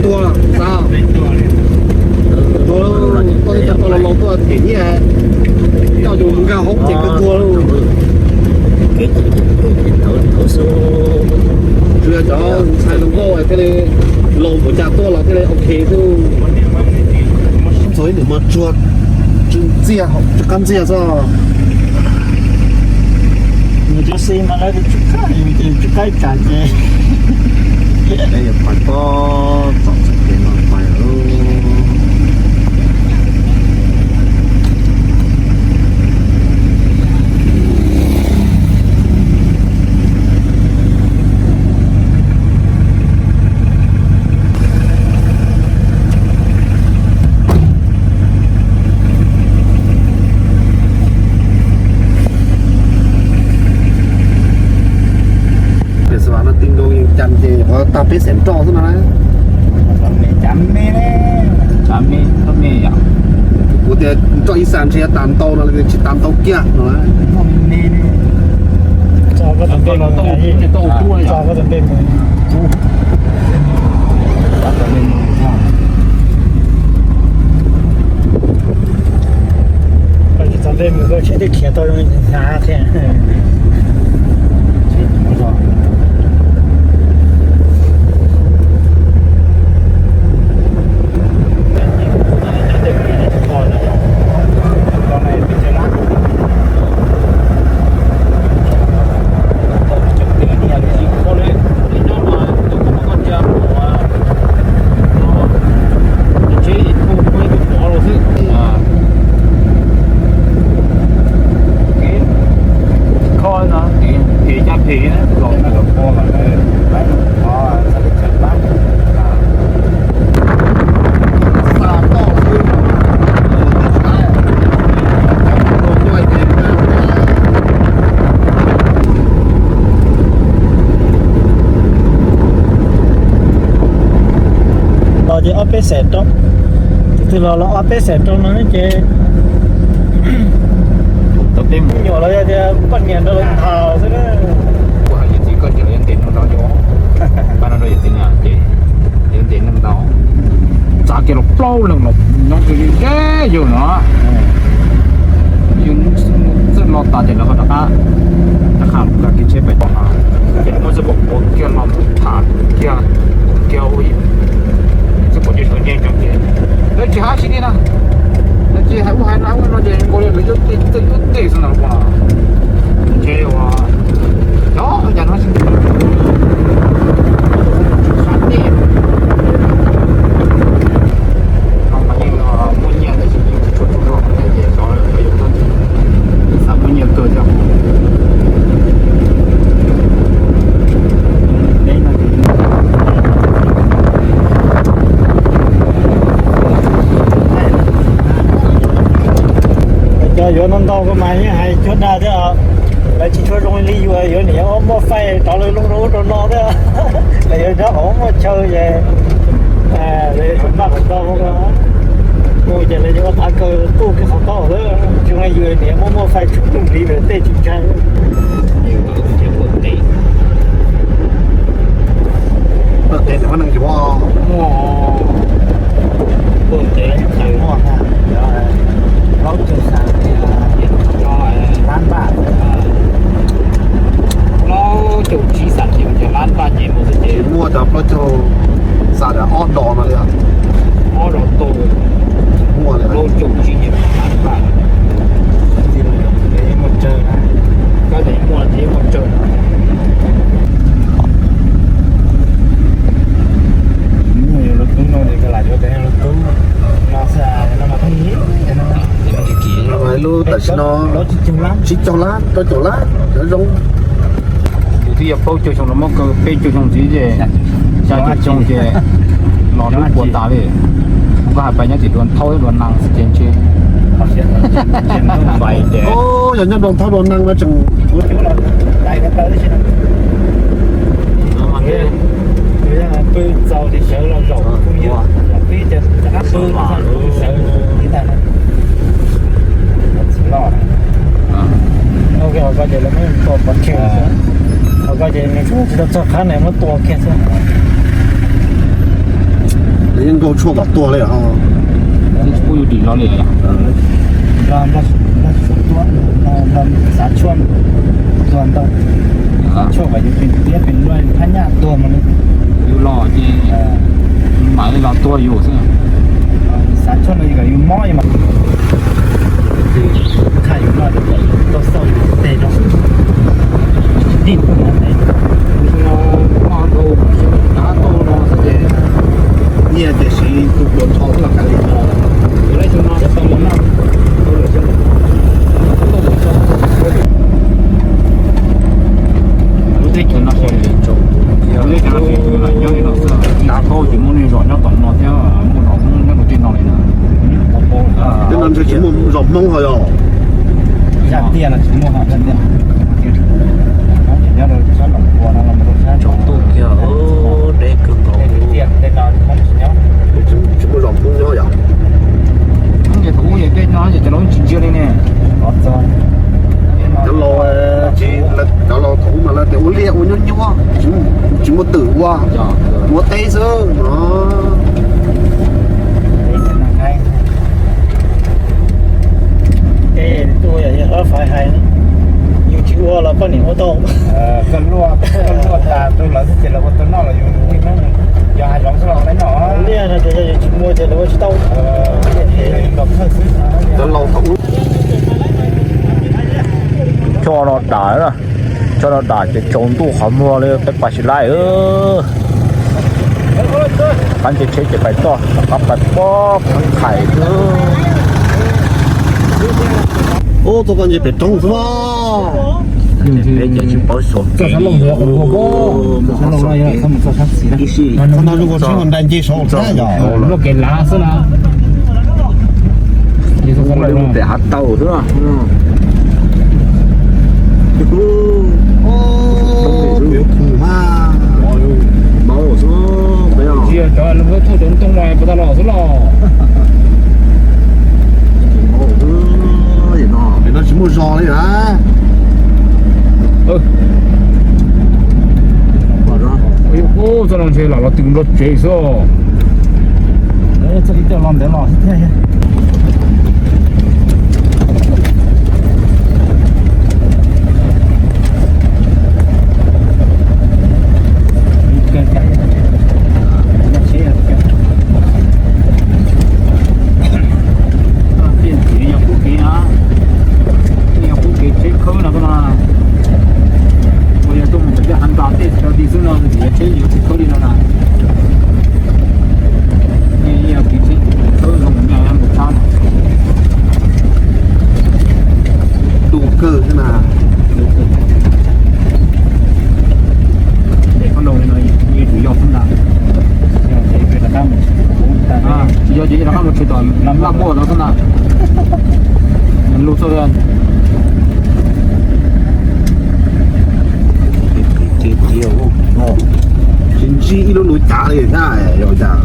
Tuag xav, tuag, koj coj tau los los tuaj them nyiaj, coj yus mus nkag hoob ces kawg tuag lauj. Tsuas yog cov ntxhais hluas nkauj thiaj li laus npaum cas tuaj los thiaj li ok xwb. Ntxuav ib nws mos tsuag tsw ntxiag, tsw qab ntxiag xwb. Nws cov xi mas lawv tsis qab, tsis qab tsam ces. Peb yuav pais pob txog txoj kev no pais lawm. Tiam sis mas no ti nkaus yeej cas ces qhov tag peb xees roj xwb no na. Kuv tias roj ib xas ntshe tas ntau no, tsis tas ntau kiag no. Txog ntej mus koj tsis tib khiav tau zoo hnyav thiab. Los ces ob peb xees rau, tus twg los los ob peb xees rau no ces me nyuam los yog tias poj niam nrog lawv tham xwb na. Kuv hais yawm txiv koj ces lawv yuav ntes neeg ntau, pab no rau yawm txiv na ces yuav ntes neeg ntau. Txav kiag los plaub leeg los nyob kiag li deb yawg no. Yawg txawj lo tas ces lawv ho rov qab, rov qab kiag tsheb pem toj no. Ces muab txawj pom kiag los tham kiag, kiag ua txawj pom cov sawv nyeej coob ces lawv tsis hais sib li na. Lawv tsis hais ub hais no ub no ces nkaus li lawv txawj yuav ntes xwb ntag los. Ces ua cov cas no xav tej no mas yeej muaj nyiaj tab sis yeej tsis tshua tsaug zog ces cov lawv yuav xav muaj nyiaj kawg thiab. Cov yuav ntau ntau ko mas yeej hais cuag dag thiab os. Lawv tsis tshua zoo li yus, yus niaj hnub muaj fais rov lawv loo rau ub rau no thiab. Lawv yuav nyob qhov muaj chaw ces lawv yuav tsum npaj qhov tau, mus ces lawv yuav ua tav kaw tuaj kiag qhov tau xwb. Tsis zoo li yus niaj hnub muaj fais tshoob ntuj ntiv lawm tej tsis ntshai. Pawg tes muaj neeg yuav, pawg tes muaj plaub caug xya lab npaj, plaub caug tsib xya ces muaj cov plaub caug xya ob dos no li. Ob dos tus, muaj plaub caug tsib ces lab npaj. Koj ces muaj ces muaj tsawg. Lub tub no ces koj lam yuav tes lub tub no xwb no mas pheej lub tam sim no tsib caug lab, rau caum lab cov zoo. Yus twb yog plaub caug xyoo no muab kaw peb caug xyoo ntxiv ces xya caum xyoo ces los lub puas tas li. Kuv koj hais pais nyob tim Dua Thaub Dua Nees xwb ces ntshe. Yog nyob Dua Thaub Dua Nees no tseem pw txaus ces sawv los zaum pw, pw sawv li ntag. Txiv loj, ok, ho koj ces lawv muab tua pov tseg xwb. Ho koj ces nws tsis tau txog qhab na, muab tua kiag xwb. Tshuaj kom tuag li os. Twb tsis pub yus dim los li. Xav tshuaj, tuag ntau, xav tshuaj kom yus pem tiab pem luaj phab nyaj tuag mas li. Yus los ces mam li los tuag yus xwb. Xav tshuaj no kom yus mob mas. Thaij yus noj, tau xauj yus tes rau. Tsis tij no, nyiaj tiam sis tus pluas nrho los kav liam. Lub teb chaws no ces, lub teb chaws no ces nyob li no xwb, dav paub tsis muaj neeg zos nyob tom no thiab, muaj zos Hmoob nyob rau tej no li na. Tej no ntshe tsis muaj zos Hmoob ho yog. Zaj tiaj no tsis muaj ho, zaj tiaj. Tsoom tuaj kiag, deb kawg nkaus. Tsis muaj zos Hmoob nyob yom. Ces thaum ub ces tej no ces cov laus tsis ntsia li ne. Cov laus, cov laus thaum ub mas lawv tias ua liaj ua nyuab nyuab, tsis muaj twm ua, ua teb xwb no. Yus tsis ua los poj niam ua tau. Koj luaj, koj luaj tas rau lawv xwb ces lawv ua tau noj los yus yeej noj. Yog hav zoov xwb los ua tau noj. Liaj no ces yog yus tsis ua ces lawv ua tsis tau. Cov laus thaum ub. Choj no dam, choj no dam ces tsaus ntuj qhov muag li peb pais tsis laij. Qab nce tsheb ces pais toj, qab pais pob pheeb thaiv xwb. Ub, txoj koj nce pem roob xwb. Peb ces tsis paub xyuas kev li. Qhov no zoo nkaus tsheb nqa nce saud thiab yom. Luaj kev lav xwb na. Pem hav tau xwb. Tsis yog cov lus tuaj cov ntoo mas puas tau los xwb los. Pem no tsis muaj zos li na. Txoj no ntshe lam los twg nplog tsev xwb. Txoj ib txoj los ntawd los xwb thiab. Tej kev yog qub kev na, tej yog qub kev tsheb khawb no xwb na. Uas yog tuaj mus cov hav nras tej chaw tid xwb no ces yog tsheb yuav tsis khawb li no na. Yog kev tsheb khawb zoo nyaj mus tshab. Du kawg xwb na. Qhov no yog tsis yog ces rov qab mus tshwm tom Laj Muaj no xwb na. Lus txog tsis ntsib ib lub lus cav li thiab yog cas.